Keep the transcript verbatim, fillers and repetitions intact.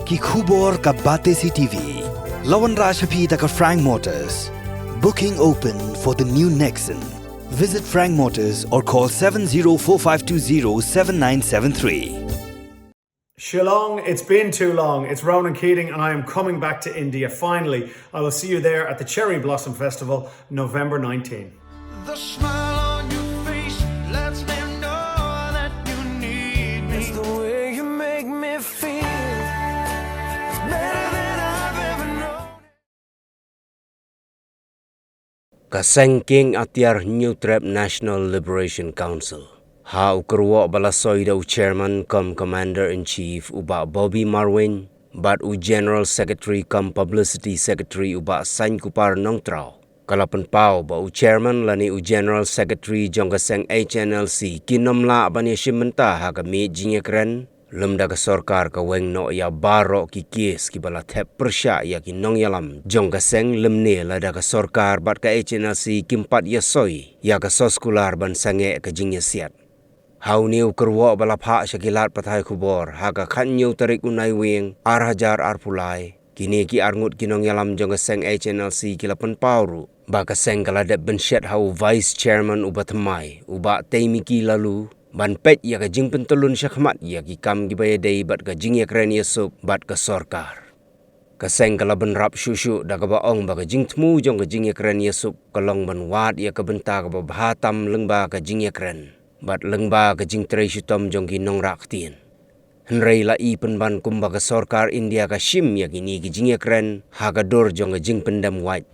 Ki khubor ka Batesi T V. La wanrah sha phi da ka Frank Motors. Booking open for the new Nexon. Visit Frank Motors or call seven zero four five two zero seven nine seven three. Shillong, it's been too long. It's Ronan Keating, and I am coming back to India finally. I will see you there at the Cherry Blossom Festival, November nineteenth. The smile on your face lets me know that you need me. It's the way you make me feel. It's better than I've ever known. Ka seng kieng atiar Hynñiewtrep National Liberation Council, ha u kyrwoh ba la soi da u chairman cum commander in chief u Bah Bobby Marwein bad u general secretary cum publicity secretary u Bah Sainkupar Nongtraw, ka la pynpaw ba u chairman lane u general secretary jong ka seng H N L C kin ym lah ban ïashim bynta ha ka miej jingïakren lymda ka sorkar ka weng noh ïa baroh ki kes kiba la thep pyrshah ïa ki nongïalam jong ka seng lymne lada ka sorkar bad ka H N L C kim pat ïasoi ïa ka soskular ban sangeh ka jingïasiat. Ha une u kyrwoh ba la phah sha ki lad pathai khubor ha ka khathynñiew tarik u Naiwieng ar hajar arphew lai, kine ki arngut ki nongïalam jong ka seng H N L C ki la pynpaw ruh ba ka seng ka la dep bynshet ha u vice chairman uba thymmai u Bah Teimiki Laloo ban peit ïa ka jingpyntyllun shakhmat ïa ki kam kiba ïadei bad ka jingïakren ïasuk bad ka sorkar. Ka seng ka la bynrap shuh shuh da kaba ong ba ka jingthmu jong ka jingïakren ïasuk ka long ban wad ïa ka bynta kaba bha tam lyngba ka jingïakren bad lyngba ka jingtrei shitom jong ki nongrah ktien. Hynrei la i pynban kumba ka sorkar India ka shim ïa kine ki jingïakren ha ka dur jong ka jingpyndem wait.